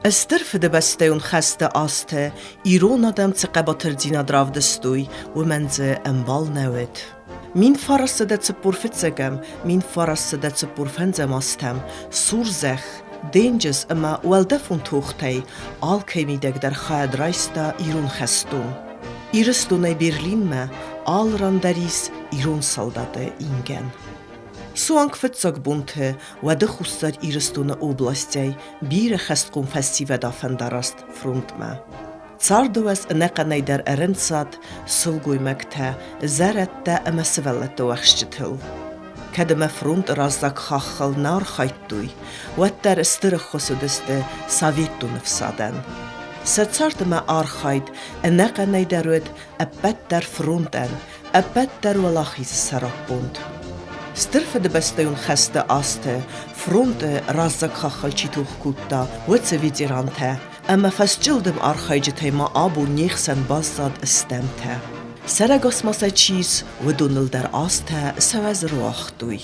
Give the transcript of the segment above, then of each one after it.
Стыр Фыдыбӕстӕйон хӕсты азты ирон адӕм цы хъӕбатырдзинад равдыстой, уымӕн дзы ӕмбал нӕ уыд. 1945 1945 азтӕм сурзӕхх, денджыз ӕмӕ уӕлдӕфон тохтӕй алкӕй мидӕг дӕр хайад райста ирон хӕстон. Ирыстонӕй Берлинмӕ алы ран дӕр ис ирон салдаты ингӕн. Суанг фыццаг бонты уӕды Хуссар Ирыстоны областӕй бирӕ хӕстхъом фӕсивӕд афӕндараст фронтмӕ. Цардуӕз ӕнӕхъӕнӕй дӕр ӕрӕнцад сылгоймӕгтӕ, зӕрӕдтӕ ӕмӕ сывӕллӕтты уӕхсчытыл. Кӕд ӕмӕ фронты раззаг хаххыл нӕ архайдтой, уӕддӕр стыр ӕххуыс уыдысты Советтон ӕфсадӕн. Сӕ цард ӕмӕ архайд ӕнӕхъӕнӕй дӕр уыд ӕппӕт дӕр фронтӕн, ӕппӕт дӕр уӕлахизы сӕраппонд. Стыр Фыдыбӕстӕйон хӕсты азты фронты раззаг хаххыл чи тох кодта, уыцы ветерантӕ ӕмӕ фӕсчъылдым архайджытӕй ма абон не хсӕн баззад стӕмтӕ. Сӕрӕгас ма сӕ чи ис, уыдоныл дӕр азтӕ сӕ уӕз руагътой.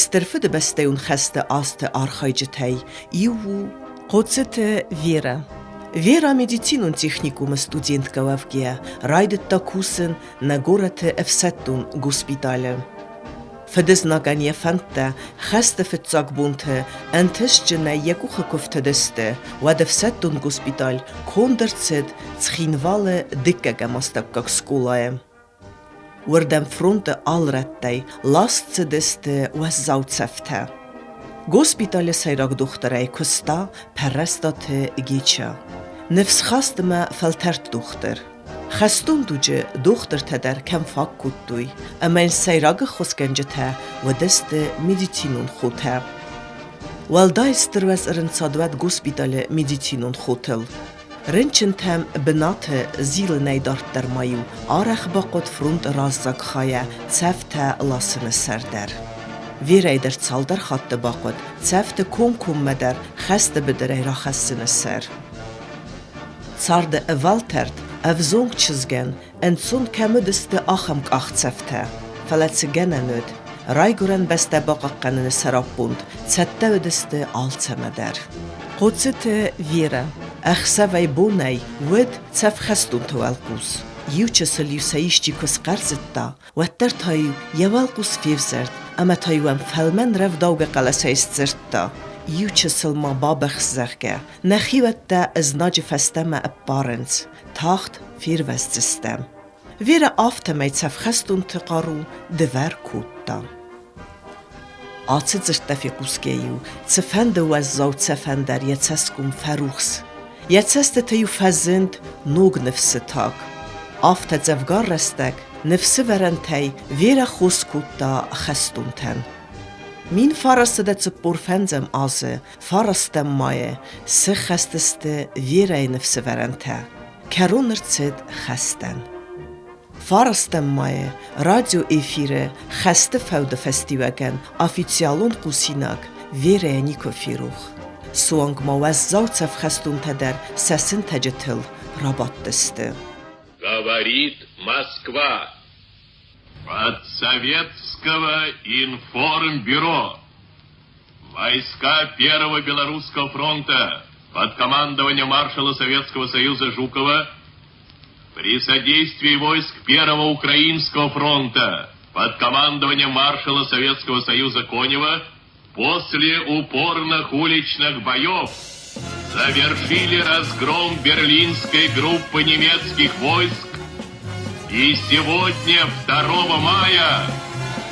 Стыр Фыдыбӕстӕйон хӕсты азты архайджытӕй иу у Хъоцыты Верӕ. Верӕ медицинон техникумы студенткӕ уӕвгӕйӕ райдыдта кусын нӕ горӕты ӕфсӕддон госпиталы. Фыдызнагӕн йӕ фӕндтӕ хӕсты фыццаг бонты ӕнтыстджынӕй йӕ къухы куы фтыдысты, уӕд ӕфсӕддон госпиталь конд ӕрцыд Цхинвалы дыккӕгӕм астӕуккаг скъолайы. Уырдӕм фронты алы рӕттӕй ласт цыдысты уӕззау цӕфтӕ. Госпиталы сӕйраг дохтырӕй куыста Пӕррӕстаты Геча. Ныфсхаст ӕмӕ фӕлтӕрд дохтыр. Хӕстон дуджы дохтыртӕ дӕр кӕм фаг кодтой, ӕмӕ йын сӕйраг ӕххуысгӕнджытӕ уыдысты медицинон хотӕ. Уӕлдай стыр уӕз ӕрынцад уӕд госпиталы медицинон хотыл. Рынчынтӕм бынаты зилынӕй дарддӕр ма-иу арӕх бахъуыд фронты раззаг хайӕ цӕфтӕ ласыны сӕр дӕр. Верӕйы дӕр цалдӕр хатты бахъуыд цӕфты комкоммӕ дӕр хӕсты быдырӕй рахӕссыны сӕр. Царды ӕвӕлтӕрд ӕвзонг чызгӕн ӕнцон кӕм уыдысты ахӕм къахдзӕфтӕ, фӕлӕ цы гӕнӕн уыд, райгуырӕн бӕстӕ бахъахъхъӕныны сӕраппонд цӕттӕ уыдысты алцӕмӕ дӕр. Хъоцыты Верӕ ӕхсӕвӕй-бонӕй уыд цӕф хӕстонты уӕлхъус. Иу чысыл-иу сӕ исчи куы схъӕрзыдта, уӕддӕр та-иу йӕ уӕлхъус февзӕрд ӕмӕ та-иу ӕм фӕлмӕн рӕвдаугӕ хъӕлӕсӕй сдзырдта: иу чысыл ма бабыхс, зӕгъгӕ, нӕхиуӕттӕ ызнаджы фӕстӕмӕ ӕппарынц, тагъд фервӕздзыстӕм. Верӕ афтӕмӕй цӕфхӕстонты хъару дывӕр кодта. Ацы дзырдтӕ фехъусгӕ-иу цыфӕнды уӕззау цӕфӕн дӕр йӕ цӕсгом фӕрухс. Йӕ цӕстыты-иу фӕзынд ног ныфсы таг. Афтӕ дзӕвгар рӕстӕг ныфсы вӕрӕнтӕй Верӕ хос кодта хӕстонтӕн. 1945 азы фарӕстӕм майы сыххӕст сты Верӕйы ныфсы вӕрӕнтӕ. Кӕрон ӕрцыд хӕстӕн. Фарӕстӕм майы радиоэфиры хӕсты фӕуды фӕстиуӕгӕн официалон хъусинаг Верӕйӕ никуы ферох. Суанг ма уӕззау цӕф хӕстонтӕ дӕр сӕ сынтӕджытыл рабадтысты. Говорит Москва. От Советского информбюро. Войска Первого Белорусского фронта под командованием маршала Советского Союза Жукова при содействии войск Первого Украинского фронта под командованием маршала Советского Союза Конева после упорных уличных боев завершили разгром берлинской группы немецких войск И сегодня, 2 мая,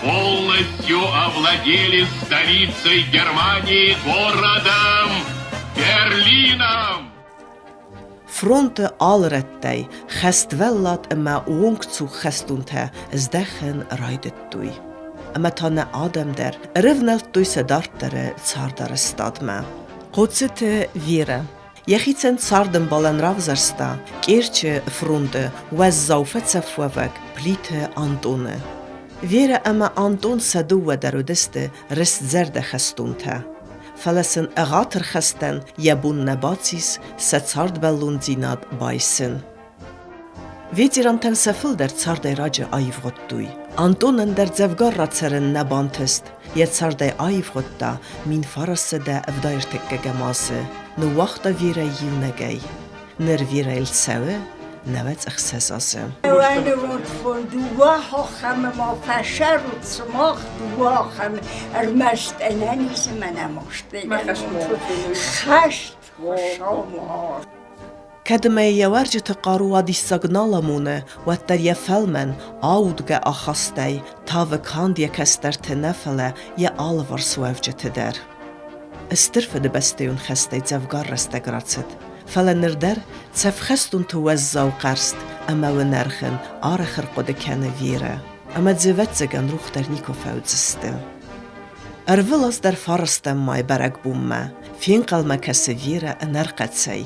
полностью овладели столицей Германии городом Берлином. Фронты алы рӕттӕй хӕствӕллад ӕмӕ уонгцух хӕстонтӕ здӕхын райдыдтой. Ӕмӕ та нӕ адӕм дӕр ӕрӕвнӕлдтой сӕ дарддӕры цардарӕзтадмӕ. Хъоцыты Верӕ йӕхицӕн цардӕмбалӕн равзӕрста Керчы фронты уӕззау фӕцӕфуӕвӕг Плиты Антъоны. Верӕ ӕмӕ Антъон сӕ дыууӕ дӕр уыдысты рыстзӕрдӕ хӕстонтӕ. Фӕлӕ сын ӕгъатыр хӕстӕн йӕ бон нӕ бацис сӕ цардбӕллондзинад байсын. Ветерантӕн сӕ фылдӕр цардӕй раджы аивгъуыдтой. Антонӕн дӕр дзӕвгар рацӕрын нӕ бантыст. Йӕ цардӕй аивгъуыдта 1973 азы, ныууагъта Верӕ иунӕгӕй. Ныр Верӕйыл цӕуы 96 азы. Дыууӕ хохӕмӕ ма фӕсӕрут сымах дыууӕ ахӕмы ӕрмӕст ӕнӕниз ӕмӕ нӕмыгъстӕй хӕст хуыцау Кӕд ӕмӕ йӕ уӕрджыты хъару уадиссаг нал амоны, уӕддӕр йӕ фӕлмӕн, аудгӕ ахастӕй тавы канд йӕ кӕстӕрты нӕ, фӕлӕ йӕ алыварс уӕвджыты дӕр. Стыр Фыдыбӕстӕйон хӕстӕй дзӕвгар рӕстӕг рацыд, фӕлӕ ныр дӕр цӕфхӕстонты уӕззау хъӕрзт ӕмӕ уынӕргъын арӕх ӕрхъуыды кӕны Верӕ, ӕмӕ дзы ӕвӕццӕгӕн рух дӕр никуы фӕуыдзысты. Ӕрвылаз дӕр фарӕстӕм май бӕрӕгбонмӕ фенхъӕлмӕ кӕсы Верӕ ӕнӕрхъӕцӕй.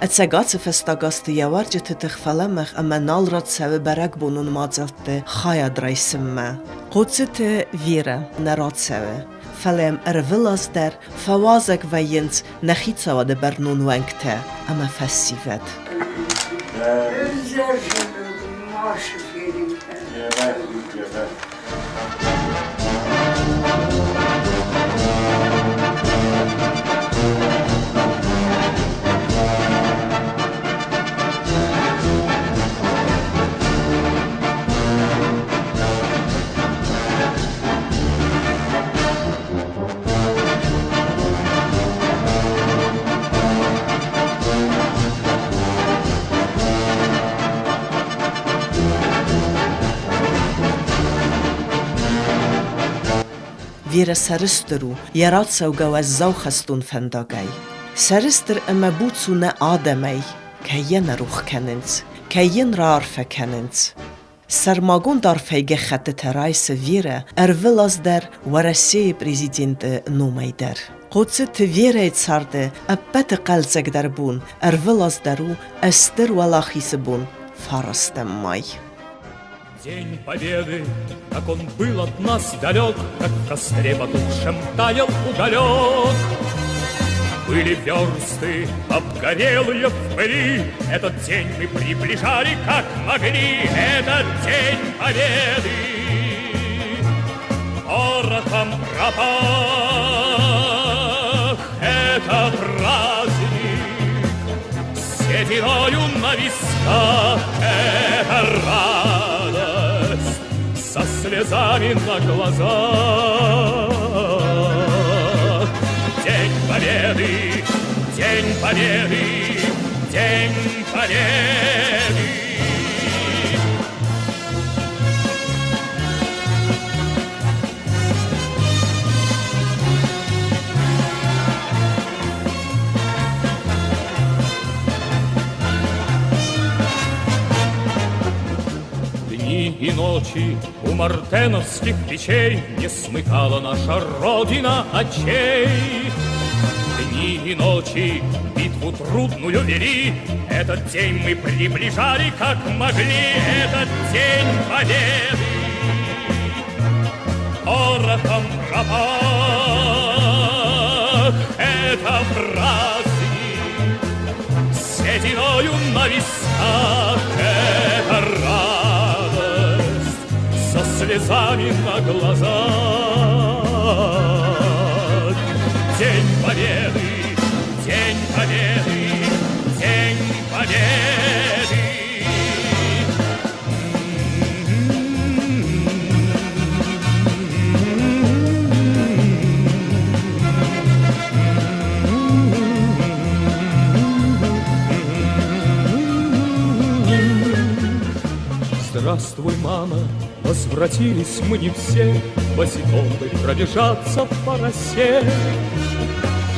Ӕцӕг ацы фӕстаг азты йӕ уӕрджыты тых фӕлӕмӕгъ ӕмӕ нал рацӕуы бӕрӕгбонон мадзӕлтты хайад райсынмӕ. Хъоцыты Верӕ нӕ рацӕуы, фӕлӕ йӕм ӕрвылаз дӕр фӕуазӕг вӕййынц нӕ хицауады бӕрнон уӕнгтӕ ӕмӕ фӕсивӕд. Верӕ сӕрыстыр у йӕ рацӕугӕ уӕззау хӕстон фӕндагӕй. Сӕрыстыр ӕмӕ буц у нӕ адӕмӕй, кӕй йӕ нӕ рох кӕнынц, кӕй йын раарфӕ кӕнынц. Сӕрмагонд арфӕйы гӕххӕттытӕ райсы Верӕ ӕрвылаз дӕр Уӕрӕсейы президенты номӕй дӕр. Хъоцыты Верӕйы царды ӕппӕты хъӕлдзӕгдӕр бон ӕрвылаз дӕр у Стыр Уӕлахизы бон, фарӕстӕм май. День Победы, как он был от нас далек, Как в костре потухшем таял уголек. Были версты, обгорелые в пыли, Этот день мы приближали, как могли, Этот день Победы. Порохом пропах, это праздник, Сединою на висках, это радость, Со слезами на глазах. День Победы, День Победы, День Победы! Дни и ночи у мартеновских печей Не смыкала наша Родина очей. Дни и ночи битву трудную вели, Этот день мы приближали, как могли, Этот день победы. Порохом пропах, это праздник, Сединою на висках, это радость, Со слезами на глазах. День Победы, День Победы, День Победы! Здравствуй, мама, возвратились мы не все, Босиком бы пробежаться по росе.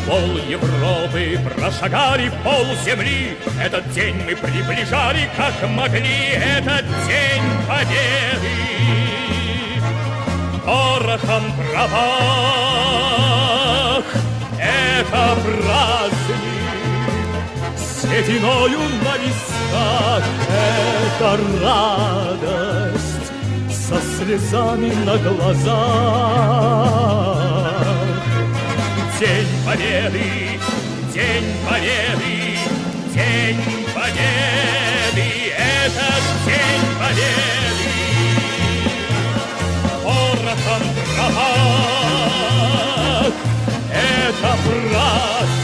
Пол Европы прошагали, пол земли, Этот день мы приближали, как могли, Этот день победы. Порохом пропах, это праздник, Сединою на висках, это радость, Со слезами на глазах. День Победы, День Победы, День Победы, это День Победы. Порохом пропах, это праздник,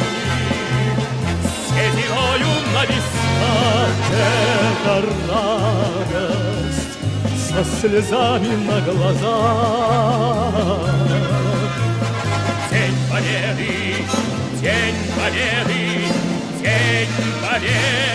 сединою на висках, это радость, со слезами на глазах. День Победы, День Победы, День Победы.